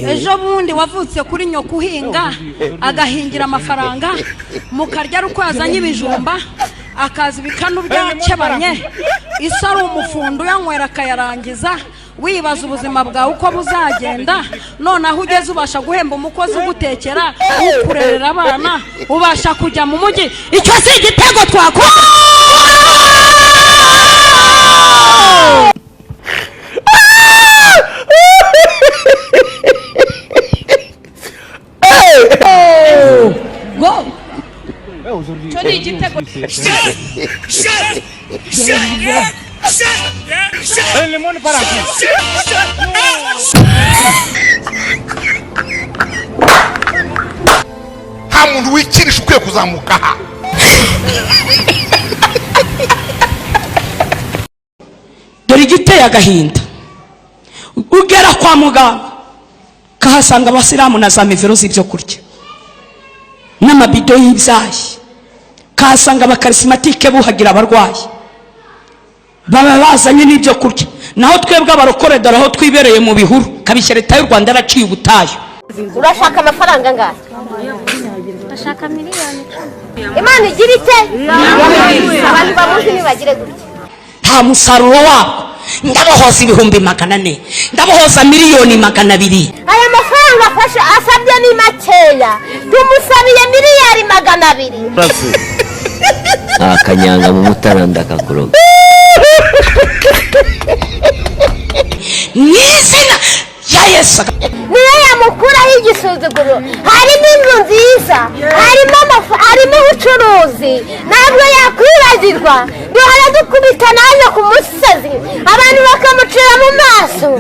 Ejo bundi wavutse kuri nyoko uhinga, agahingira amafaranga, mukarya ari uko yazanye ibijumba, akaza ibikanu byakebanye, isi ari umufundo uyanywera akayarangiza. Wibaza ubuzima bwawe uko buzagenda. Noneho ugeze ubasha guhemba umukozi ugutekera, ukurerera abana, ubasha kujya mu mujyi. Icyo si igitego twakora? Go. Icyo ni igitego. Nta muntu wikirisha ukwiye kuzamuka aha. Dore igiteye agahinda, ugera kwa muganga ukahasanga abasilamu na za mivero z'ibyo kurya n'amabido y'ibyayi, ukahasanga abakarisimatike buhagira abarwayi, baba bazanye n'ibyo kurya. Naho twebwe abarokore, dore aho twibereye mu bihuru kabishya. Leta y'u Rwanda yaraciye ubutayu. Urashaka amafaranga angahe? Ndashaka miliyoni 10. Imana igira ite? Abantu bamuzi ntibagire gutya. Nta musaruro wabwo. Ndabohoza 400,000, ndabohoza miliyoni 200. Aya mafaranga afashe asabye ni makeya, tumusabiye miliyari 200. Akanyanga mu mutara ndakakuroga. Mu izina rya Yesu. Niyo yamukuraho igisuzuguro. Harimo inzu nziza, harimo harimo ubucuruzi. Ntabwo yakwibagirwa duhora dukubita naje ku musozi, abantu bakamucira mu maso.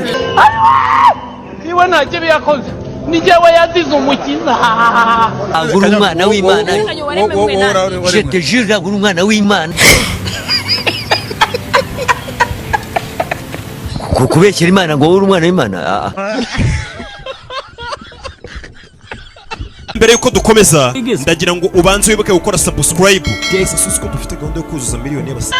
Niwe nta kibi yakoze, ni jyewe yazize umukiza. Ntabwo uri umwana w'Imana, je te jure, ntabwo uri umwana w'Imana. Kubeshyera Imana ngo wowe uri umwana w'Imana, ah, ah. Mbere yuko dukomeza, ndagira ngo ubanze wibuke gukora subscribe. Ese ko dufite gahunda yo kuzuza miliyoni y'abasa?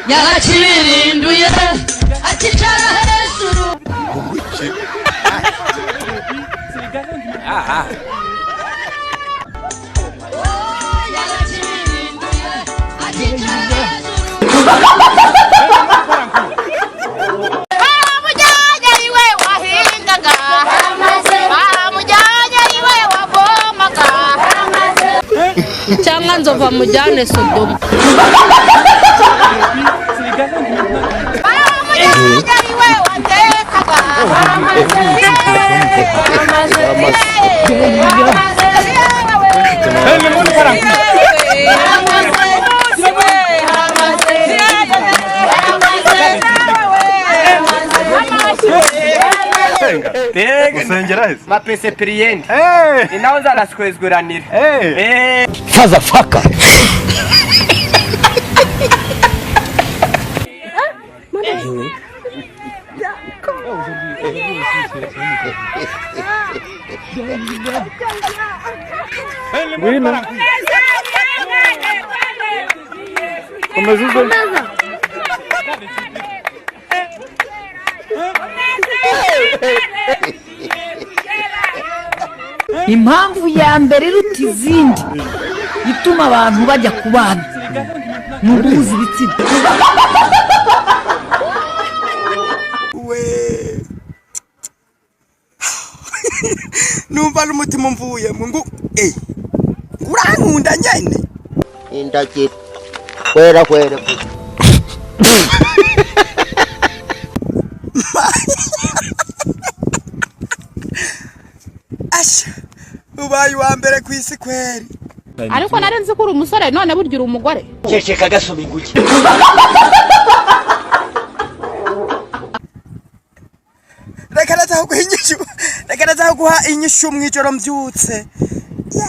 Yarakibirinduye akicara hejuru. Yarakibirinduye akicara hejuru. Baramujyanye iwe wahingaga, baramujyanye iwe wavomaga. Cyangwa nzova mujyane Sodoma. Baramujyanye iwe watekaga. Mapese piriyende ni naho nzaraswezweranira. Father fucker. Impamvu ya mbere iruta izindi ituma abantu bajya ku bana ni uguhuza ibitsina. We, numva n'umutima umvuyemo ngo urankunda nyene. Indagiro kwera kwera. Asha, ubaye uwa mbere ku isi kweri. Ariko nari nzi ko uri umusore, none burya uri umugore. Ceceka gasoma inguge. Reka ndataha guha inyishu, reka ndataha guha inyishu mw'ijoro mbyutse. Ya.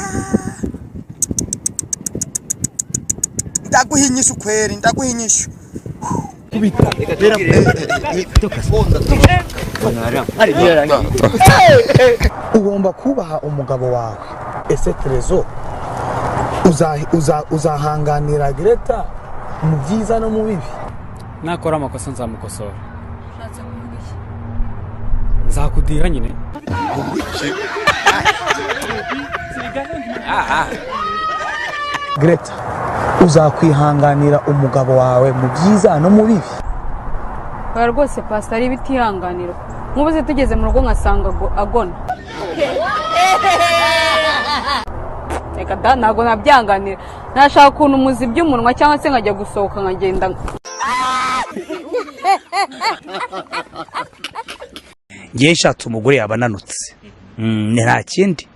Ndaguha inyishu kweri, ndaguha inyishu. Ugomba kubaha umugabo wawe. Ese Terezo, uzahanganira Greta mu byiza no mu bibi? Nakora amakosa nzamukosora, nzakudira nyine. Greta, uzakwihanganira umugabo wawe mu byiza no mu bibi? Oya rwose pasita, ari ibitihanganirwa. Nk'ubu se tugeze mu rugo nkasanga agona, reka da, ntabwo nabyanganira. Nashaka ukuntu muzi iby'umunwa cyangwa se nkajya gusohoka nkagenda. Ngewe nshatse umugore yaba ananutse, nta kindi,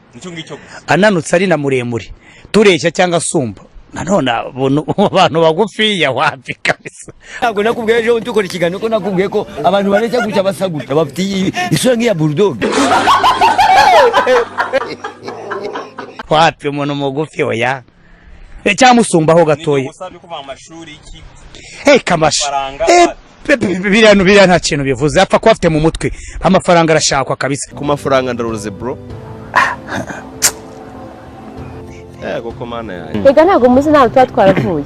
ananutse ari na muremure tureshya cyangwa asumba. Nanone abantu bagufiya wapi kabisa. Ntabwo nakubwiye ejo dukora ikiganiro ko nakubwiye ko abantu bareshya gutya basa gutya bafite isura nk'iya bulldog? Wapi, umuntu mugufi oya. Cyangwa usumbaho gatoya. Hey, kamasha. Biriya nta kintu bivuze, apfa kuba afite mu mutwe. Amafaranga arashakwa kabisa. Ku mafaranga ndaruze bro. Koko mana yanjye. Reka, ntabwo muzi ntabwo tuba twaravuye.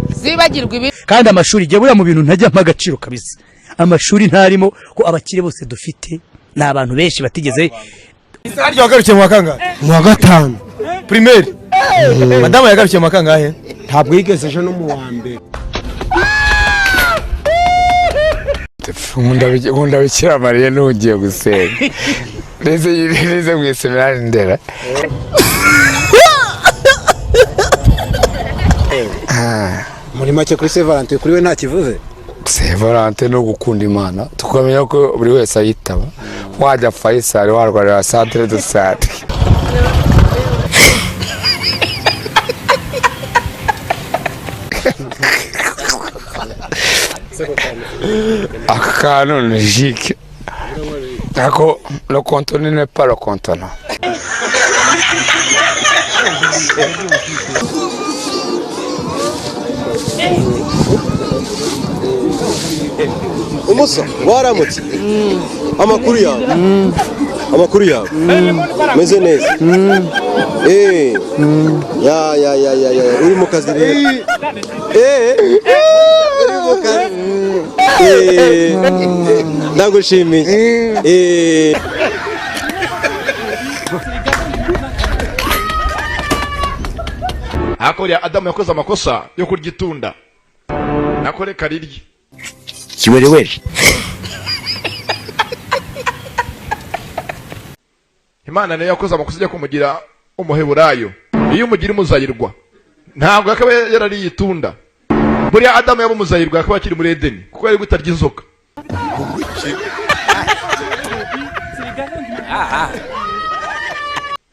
Zibagirwa ibi. Kandi amashuri, igihe buriya mu bintu ntajya mpa agaciro kabisa, amashuri ntarimo, ko abakire bose dufite ni abantu benshi batigeze. Harya wagarukiye mu wa kangahe? Mu wa gatanu. Primaire. Madamu yagarukiye mu wa kangahe? Ntabwo yigeze ejo no mu wa mbere. Nkunda Bikira Mariya n'ugiye gusenga. Nize mu iseminari Ndera. Muri make, kuri Saint Valentin kuri we nta kivuze? Saint Valentin ni ugukunda Imana, tukamenya ko buri wese ayitaba, wajya Faisal, warwarira centre de santé. Aka kantu ni jike ako le contenu n'est pas le contenant. Umusa, waramutse? Amakuru yawe, amakuru yawe? Meze neza. Ya ya ya ya ya, uri mu kazi rero? Uri mu kazi. Ndagushimiye. Hakurya Adamu yakoze amakosa yo kurya itunda, nako reka rirye. Kiwerewere. Imana nayo yakoze amakosa ijya kumugira umuheburayo, iyo umugira umuzayirwa ntabwo akaba yarariye itunda. Buriya Adamu yaba umuzayirwa akaba akiri muri Edeni, kuko yari gutarya inzoka,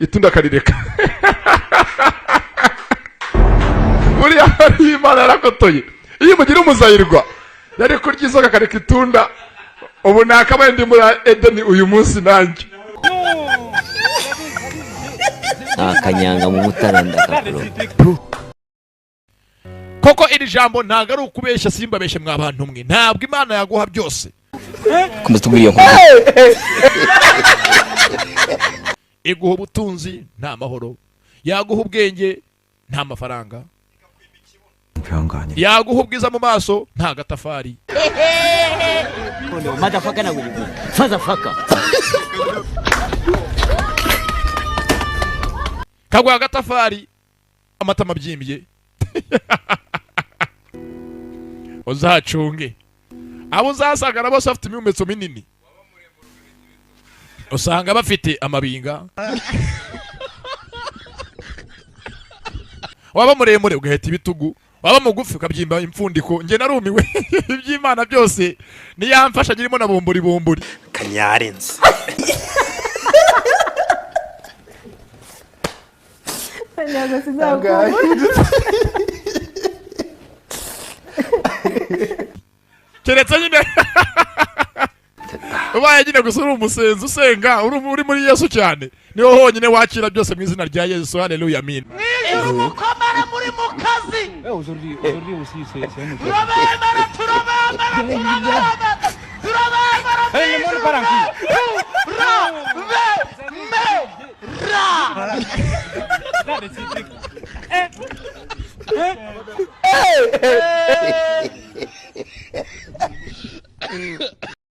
itunda akarireka. Buriya hariyo Imana yarakotoye, iyo umugira umuzayirwa yari kurya inzoka akareka itunda. Ubu nakabaye ndi muri Edeni uyu munsi nanjye. Akanyanga mu mutara ndakakuroga. Koko iri jambo ntabwo ari ukubeshya, simbabeshye mwa bantu mwe, ntabwo Imana yaguha byose. Komeza tubwire iyo nkuru. Iguha ubutunzi nta mahoro, yaguha ubwenge nta mafaranga, yaguha ubwiza mu maso nta gatafari. Motherfucker na wewe. Fatherfucker. Kaguha agatafari amatama abyimbye. Uzacunge abo uzasanga na bose bafite imihumetso minini, usanga bafite amabinga. Waba muremure ugaheta ibitugu, waba mugufi ukabyimba impfundiko. Njye narumiwe, iby'Imana byose niyamfasha nyirimo na bumburi bumburi. Kanyarenze. Ntabwo sinakubura. Keretse nyine ubaye nyine gusa uri umusenzi usenga, uri muri Yesu cyane, niho honyine wakira byose mu izina rya Yesu. Haleluya, amina. Mukomere. Muri mu kazi. Turabemera, turabemera, turabemera, turabemera. Turabemera.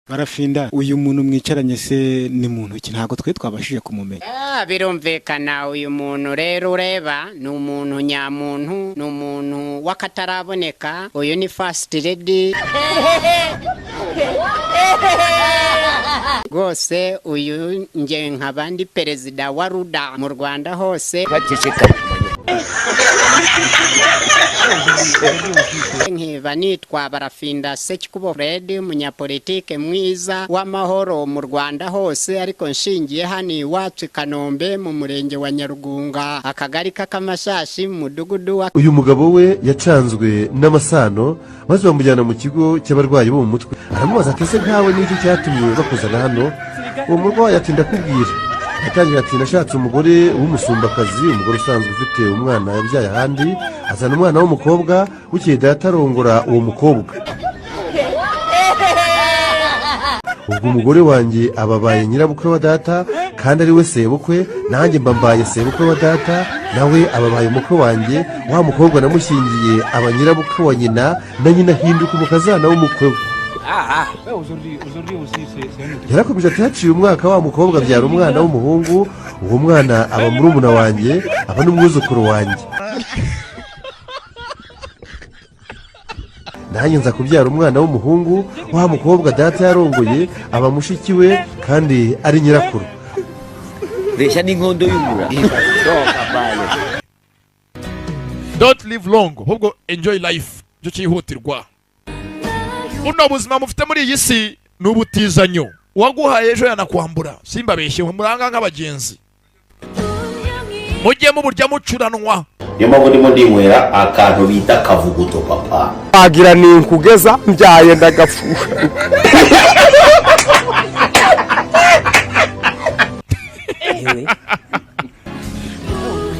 Barafinda, uyu muntu mwicaranye se ni muntu ki? Ntabwo twe twabashije kumumenya. Birumvikana, uyu muntu rero ureba ni umuntu nyamuntu, ni umuntu w'akataraboneka. Uyu ni first lady rwose. Uyu nge nkaba ndi perezida wa RUDA mu Rwanda hose, nkiba nitwa Barafinda Sekikubo Fred, umunyapolitike mwiza w'amahoro mu Rwanda hose, ariko nshingiye hano iwacu i Kanombe mu murenge wa Nyarugunga, akagari k'Akamashashi, mu mudugudu wa Uyu mugabo we yacanzwe n'amasano, maze bamujyana mu kigo cy'abarwayi bo mu mutwe. Aramubaza ati: "Ese nkawe n'iki cyatumye bakuzana hano?" Uwo murwayi ati: "Ndakubwira." Atangira ati: "Nashatse umugore w'umusumbakazi, umugore usanzwe ufite umwana yabyaye ahandi, azana umwana w'umukobwa. Bukeye data arongora uwo mukobwa. Ubwo umugore wanjye ababaye nyirabukwe wa data kandi ari we sebukwe, nanjye mba mbaye sebukwe wa data, nawe ababaye umukwe wanjye. Wa mukobwa namushyingiye aba nyirabukwe wa nyina, na nyina ahinduka umukazana w'umukwe we." Yarakomeje ati: "Haciye umwaka, wa mukobwa abyara umwana w'umuhungu. Uwo mwana aba murumuna wanjye, aba n'umwuzukuru wanjye. Nanjye nza kubyara umwana w'umuhungu. Wa mukobwa data yarongoye aba mushiki we kandi ari nyirakuru." Reshya n'inkondo y'umura. Don't live long, ahubwo enjoy life, icyo cyihutirwa. Buno buzima mufite muri iyi si ni ubutizanyo. Uwaguhaye ejo yanakwambura. Simbabeshye, muranga nk'abagenzi, mujye muburya mucuranwa. Niyo mpamvu ndimo ndinywera akantu bita kavuguto, papa. Wagira ni nkugeza mbyaye ndagapfuka.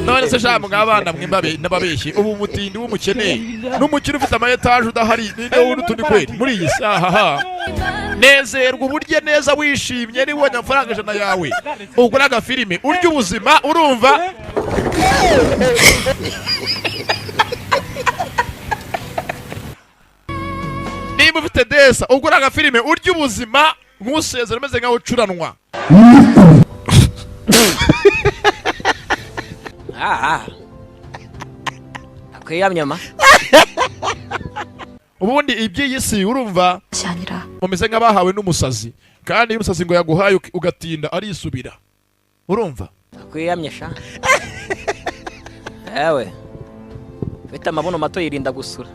None se sha, mwabana mwe n'ababeshyi, ubu umutindi w'umukene n'umukire ufite ama etaje udahari, ninde wundi utundi kweri muri iyi si? Ahaha, nezerwa uburye neza wishimye. Niba ubonye amafaranga 100 yawe, ugura agafilime, urya ubuzima, urumva? Niba ufite desa, ugura agafilime, urya ubuzima nk'usezera umeze nkaho ucuranwa. Akwiyamyama. Ubundi iby'iyi si, urumva, mumeze nk'abahawe n'umusazi, kandi iyo umusazi ngo yaguhaye ugatinda arisubira, urumva? Akwiyamye sha. Ewe. Ufite amabuno mato yirinda gusura.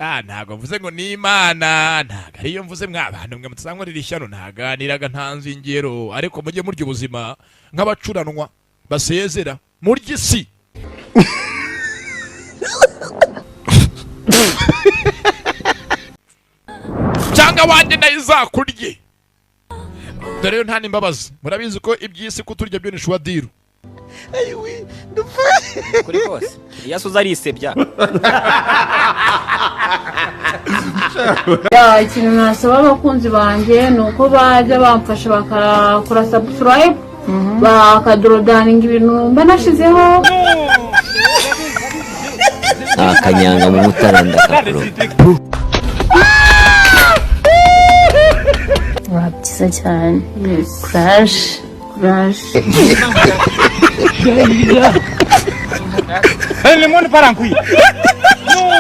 Ah, ntabwo mvuze ngo ni Imana, ntabwo ariyo mvuze. Mwa bantu mwe mutazankorera ishyano, ntaganiraga ntanze ingero, ariko mujye murya ubuzima nk'abacuranwa basezera, murya isi. Cyangwa wanjye nayo izakurye. Dore yo nta n'imbabazi. Murabizi ko iby'isi kuturya byo ni shuwadiru. Kuri kose. Iyo asuze arisebya. Ya, ikintu nasaba abakunzi banjye ni uko bajya bamfasha bakakora subscribe, bakadorodaninga ibintu mba nashizeho. Akanyanga mu mutara ndakakuroga. Wa, byiza cyane, kuraje, kuraje. Le monde part en couille.